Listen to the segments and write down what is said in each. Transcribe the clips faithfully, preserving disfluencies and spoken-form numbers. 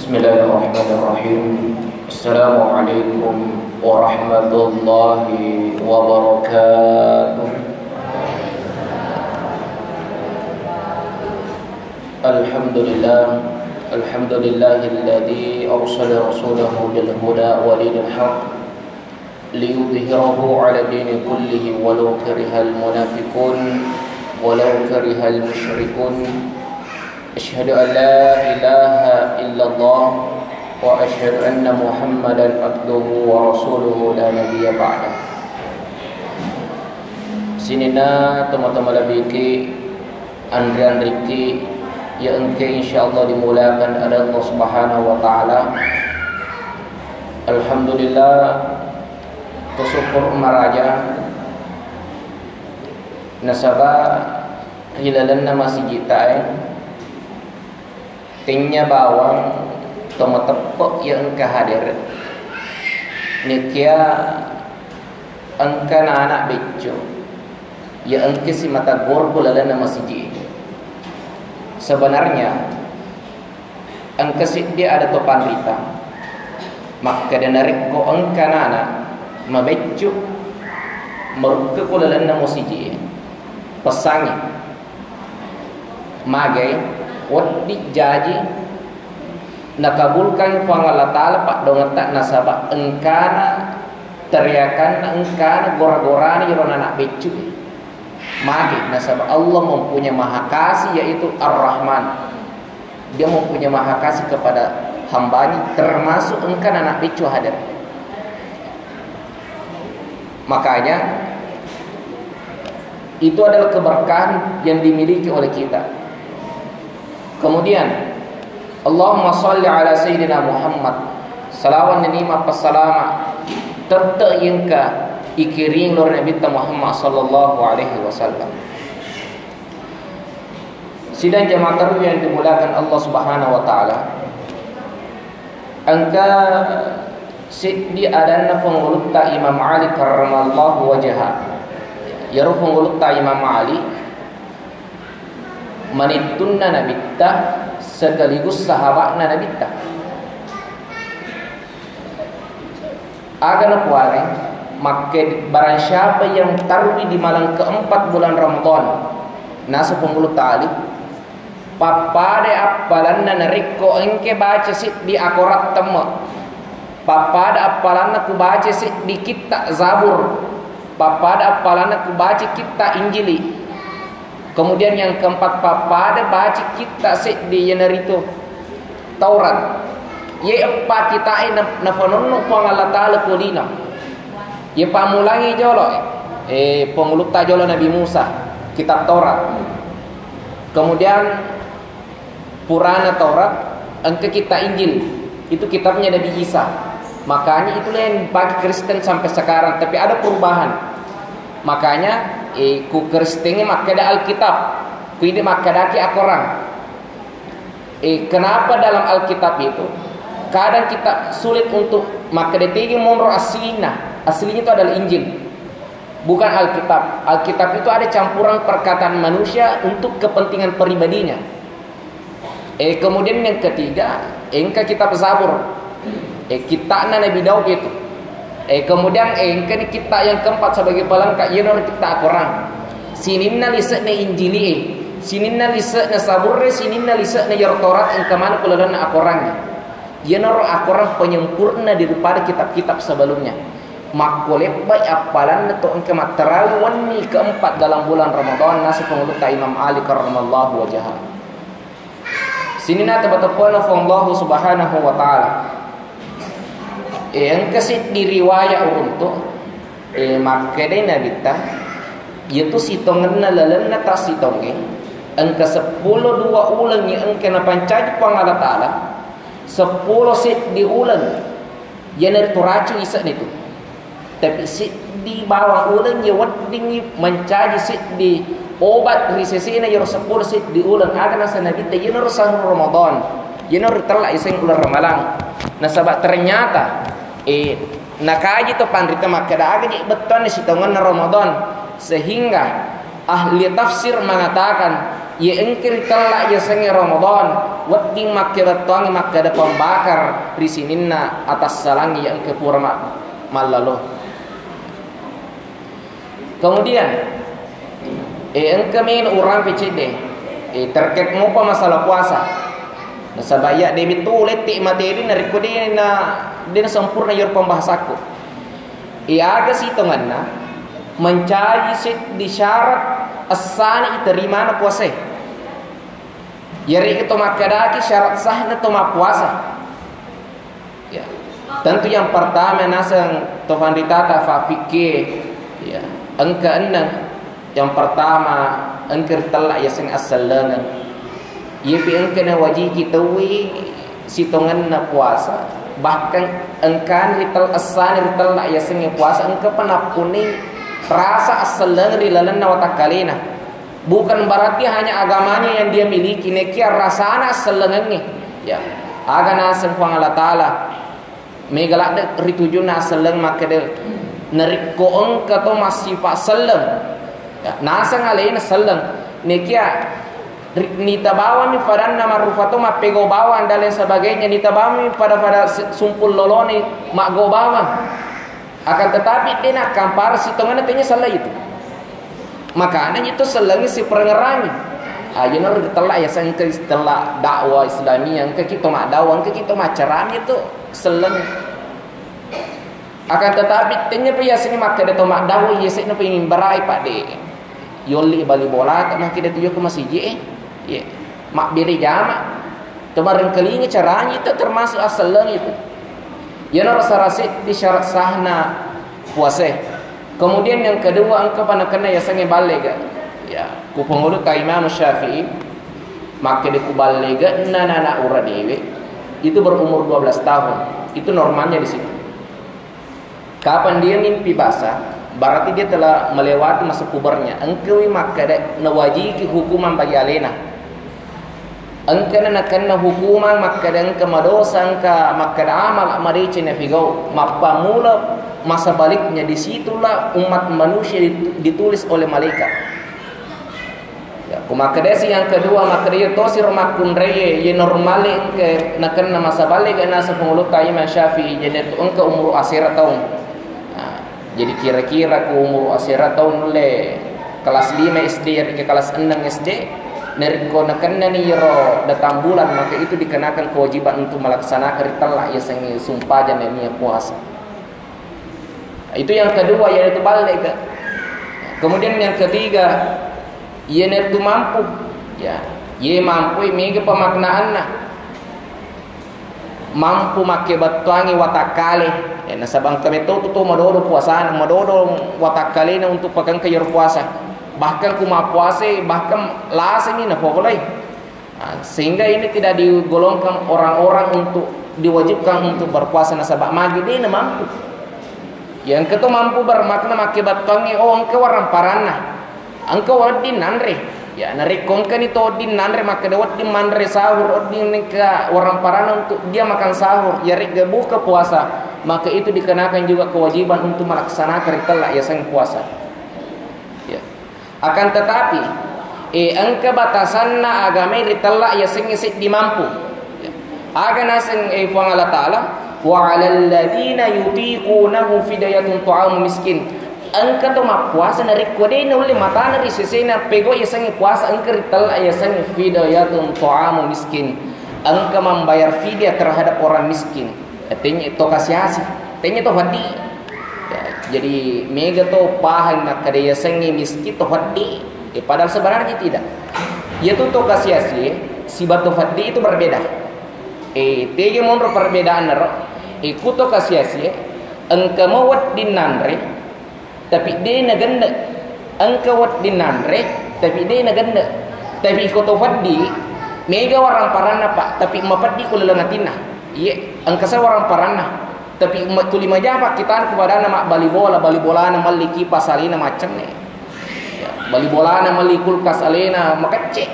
بسم الله الرحمن الرحيم. السلام عليكم ورحمة الله وبركاته. الحمد لله. الحمد لله الذي أرسل رسوله بالهدى ودين الحق ليظهره على الدين كله ولو كره المنافقون ولو كره المشركون. أشهد أن لا إله إلا الله وأشهد أن محمدا عبده ورسوله لا نبي بعده. Sininna tomatoa malebbiki, anri-anriki, ya engke insyaallah dimulakan oleh Allah Subhanahu wa Ta'ala. Alhamdulillah, to syukur maraja nasaba ri lalenna masijita e, tennia bawang to mateppe' ya engka hadir. Nekia engka anak beccu ya engka simata gor ku lalenna masiji. Sebenarnya engka siddi ada to panrita makkeda narekko engka anak mabeccu marukka ku lalenna masiji, pessangi. Magai, wedding jaji nakabulkan Puang Allah Ta'ala paddongetta nasaba engkana teriakanna, engkana gora-gorana iyaro anak beccu. Magi nasaba Allah mempunyai maha kasih, yaitu Ar-Rahman. Dia mempunyai maha kasih kepada hambanya, termasuk engkana anak beccu hadir. Makanya itu adalah keberkahan yang dimiliki oleh kita. Kemudian, Allahumma salli ala Sayyidina Muhammad. Salawat nenima passalama tette engka ikiring lor Nabitta Muhammad sallallahu alaihi wasallam. Sidang jamaah tarwih yang dimuliakan Allah Subhanahu wa Ta'ala, engka siddi adanna Pangulutta Imam Ali karramallahu wajha. Iyaro Pangulutta Imam Ali manittunna Nabitta sekaligus sahaba'na Nabitta. Aga napuare, makke barang siapa yang tarwi di malam keempat bulan Ramadan, nasu Pangulutta Ali, pappada appalanna narekko engke baca siddi akorattemme, pappada appalanna ku baca siddi kitta Zabur, pappada appalanna ku baca kitta Injili. Kemudian yang keempat, pappada baca kitta seddi, iyanaritu Taurat. Ye eppa kitae na-, nafanonno Puang Allah Ta'ala ku lino. Ye pammulangi jolo, eh, pangulutta jolo Nabi Musa, kitab Taurat. Kemudian purana Taurat, engka kitta Injil, itu kitabnya Nabi Isa. Makanya itulah yang dipakai Kristen sampai sekarang, tapi ada perubahan. Makanya, eh, ku Kristen makkeda Alkitab, ku idi makkedaki akorang. Eh, kenapa dalam Alkitab itu kadang kita sulit untuk makkeda tegi monro aslinya? Aslinya itu adalah Injil, bukan Alkitab. Alkitab itu ada campuran perkataan manusia untuk kepentingan pribadinya. Eh, kemudian yang ketiga, engka kitab Zabur. Eh, kitta'na Nabi Daud itu. Eh, kemudian, eh, engkani kitta yang keempat sebagai pelengkap, iyanaro kitta Akorang. Sininna lise'na Injili e, sininna lise'na Zaburre, sininna lise'na iyaro Taurat engka maneng ku lalenna Akorangnge. Iyanaro Akorang penyempurna daripada kitab-kitab sebelumnya. Makko lebbai appalanna to engka mattarawi wenni keempat dalam bulan Ramadan, nasu Pangulutta Imam Ali karramallahu wajhahu. Sininna teppa-teppana Puang Allahu Subhanahu wa Ta'ala. Eh, engka siddi riwaya uruntu, eh, makkedai Nabitta, iyatu sitongenna lalenna tassitongnge, engka seppulo dua uleng iya engka napancaji Puang Allah Ta'ala, seppulo seddi uleng, iyanaritu racung ise'na itu. Tapi siddi bawang uleng iya weddingngi mancaji siddi obat ri sesena iyaro seppulo siddi uleng, aga naseng Nabitta, iyanaro sahru Ramadan, iyanaro ritella iseng uleng Ramalang. Nasaba ternyata, eh, nakaji to panrita makkeda aga je bettuanna sitongenna Ramadan, sehingga ahli tafsir mengatakan, iya engka ritella yasengnge Ramadan, Wedding makkeda bettuangngi makkeda pembakar ri sininna atassalangngi iya engka pura ma-, mallalo. Kemudian, eh, engka melo urampe cedde, eh, terkait mopa masalah puasa. Nasaba iya de' betu lette materi narekko de' na, de' na sempurna iyaro pembahasanku. Eh, aga sitongenna mancaji seddi syarat essana iterimana puasae. Iyare'ga to makkedaki syarat sahna to mappuasa. Ya. Tentu yang pertama naseng to fanritata faffikke, ya, engka enneng. Yang pertama, engka ritella yaseng assellengeng. Iyapi engka nawajiki tauwe sitongenna puasa, bahkan engkana ritel-, essana ritella yasengnge puasa, engkapa nappunnai rasa assellengeng ri lalenna watakkalena. Bukan berarti hanya agamanya yang dia miliki, nekia rasana assellengengnge. Ya, aga naseng Puang Allah Ta'ala, mega ladde ritujunna asselleng makkeda, narekko engka to massifa selleng, ya, naseng alena selleng, nekia ri-, nita bawammi fadanna marrufa to mappegau bawang dan lain sebagainya, nita bawammi pada-pada se-, sumpul lolone maggau bawang. Akan tetapi, de' nakkampara sitongenna tennia selleng itu. Makanya itu sellengi siperengerangi. Aja naro ditella ya, engka tella dakwah Islamiyah, engka kita mak dakwah, engka kita mak ceramah itu selleng. Akan tetapi, tennia pa yasengnge makkeda to mak dakwah, yasengnge pa mimbarai, Pak, de'. Yolli bali bola, tak makkeda tu yoko masiji, eh. Ye. Mabbere jama. Temarengkalinga caranya itu termasuk asselleng itu. Iyanaro salah seddi syarat sahna puasae. Kemudian yang kedua, engka pa nakenna yasengnge ballega. Ya, ku pengulu ka Imam Syafi'i, makkeda ku ballega na anak ura dewe, itu berumur dua belas tahun. Itu normalnya di situ. Kapan dia mimpi basah, berarti dia telah melewati masa pubernya. Engkawi makkeda nawajiki hukuman bagi alena. Engkana nakenna hukuman makkeda engka madosa, engka makkeda amal madeceng napigau, mappamula masa baliknya, di situlah umat manusia ditu-, ditulis oleh malaikat. Ya, ku makkedasi yang kedua, makkeda iya tosiro makkunraie, iya normale engka nakenna masa balega naseng pangulutta Imam Syafi'i, jadi tu engka umur asera taung. Nah, jadi kira-kira ku umur asera taung nulle kelas lima S D, ya, ke kelas enam S D, narekko nakennani iyaro datang bulan, maka itu dikenakan kewajiban untuk melaksanakan ritella yasengnge sumpajang nennia puasa. Itu yang kedua, yaitu ballega. Kemudian yang ketiga, iyanaritu mampu. Ya, ye mampu, mega pemaknaanna. Mampu makkebettuangi watakkale. Ya, nasaba engka metto tu to madodo puasana, madodo watakkalena untuk pakengka iyaro puasa. Bahkan ku mappuasai, bahkan laseni napolei. Ah, sehingga ini tidak digolongkan orang-orang untuk diwajibkan untuk berpuasa nasaba magi de' namampu. Ya, engka to mampu bermakna makkebettuangnge, oh, engka waramparanna. Engka wedding nanre. Ya, narekko engkani to wedding nanre, makkeda wedding manre sahur, wedding engka waramparanna untuk dia makan sahur, yaregga buka puasa, maka itu dikenakan juga kewajiban untuk melaksanakan ritella yaseng puasa. Ya. Akan tetapi, eh, engka batasanna agamae ritella yasengnge seddi mampu. Aga naseng, eh, Puang Allah Ta'ala, "Wa 'alal ladzina yutiqunahu fidyatun ta'amu miskin." Engka to mappuasa narekko de' naulle matana ri sesena pegau yasengnge puasa, engka ritella yasengnge fidyatun ta'amu miskin. Engka membayar fidyah terhadap orang miskin. Tennia to kasiasi, tennia to faddi. Ya, jadi mega to pahang nakkeda yasengnge miskin to faddi. Eh, padahal sebenarnya tidak. Iyatu to kasiasi siba to faddi itu berbeda. Eh, tege monro perbedaanna ro. Eh, ku to kasiasi engka mo wedding nanre, tapi de' nagenne. Engka wedding nanre, tapi de' nagenne. Tapi ko to faddi, mega waramparanna, Pak, tapi mapeddi ku laleng atinna. Iye, engka sa waramparanna. Tapi ma-, tuli maja pakkitana ku badanna mabbali bola, bali bolana melli kipas alena maccenne. Ya, bali bolana melli kulkas alena makecce.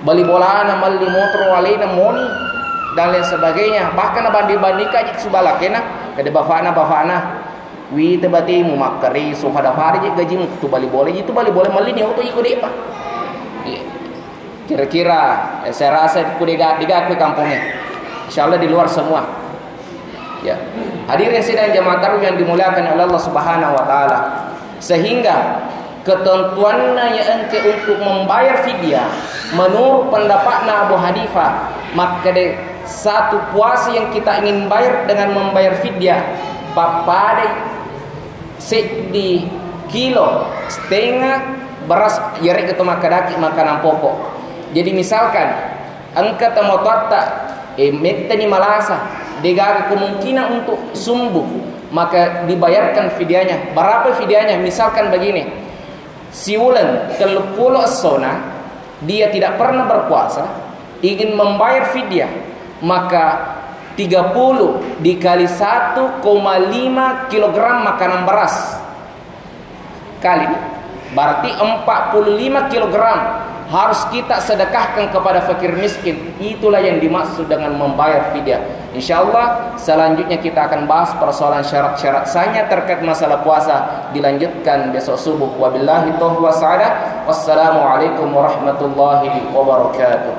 Bali bolana melli motoro alena moni dan lain sebagainya. Bahkan nabanding-bandingkan aja subala kena, kede bafana, bafana. Wita batemu makkare, so fada-fada je gajimu, tu bali bola, itu bali bola melli ni oto iko depa. Iya. Kira-kira, eh, saya rasa ku dega-, dega ku kampungnya. Insya Allah di luar semua. Ya. Hadirin sidang jamaah tarawih yang dimuliakan oleh Allah Subhanahu wa Ta'ala. Sehingga ketentuanna ya engke untuk membayar fidyah, menurut pendapatna Abu Hanifah, makkeda satu puasa yang kita ingin bayar dengan membayar fidyah, pappadai seddi kilo setengah beras, yarega to makkedaki makanan pokok. Jadi misalkan engka tomatoatta, eh, mettani malasa, degaga kemungkinan untuk sumbu, maka dibayarkan fidyahnya. Berapa fidyahnya? Misalkan begini, siuleng telluppulo essona, dia tidak pernah berpuasa, ingin membayar fidyah, maka tiga puluh dikali satu koma lima kilogram makanan beras. Kali, berarti empat puluh lima kilogram harus kita sedekahkan kepada fakir miskin. Itulah yang dimaksud dengan membayar fidyah. Insya Allah, selanjutnya kita akan bahas persoalan syarat-syarat sahnya terkait masalah puasa. Dilanjutkan besok subuh. Wabillahi taufiq wa sa'adah. Wassalamualaikum warahmatullahi wabarakatuh.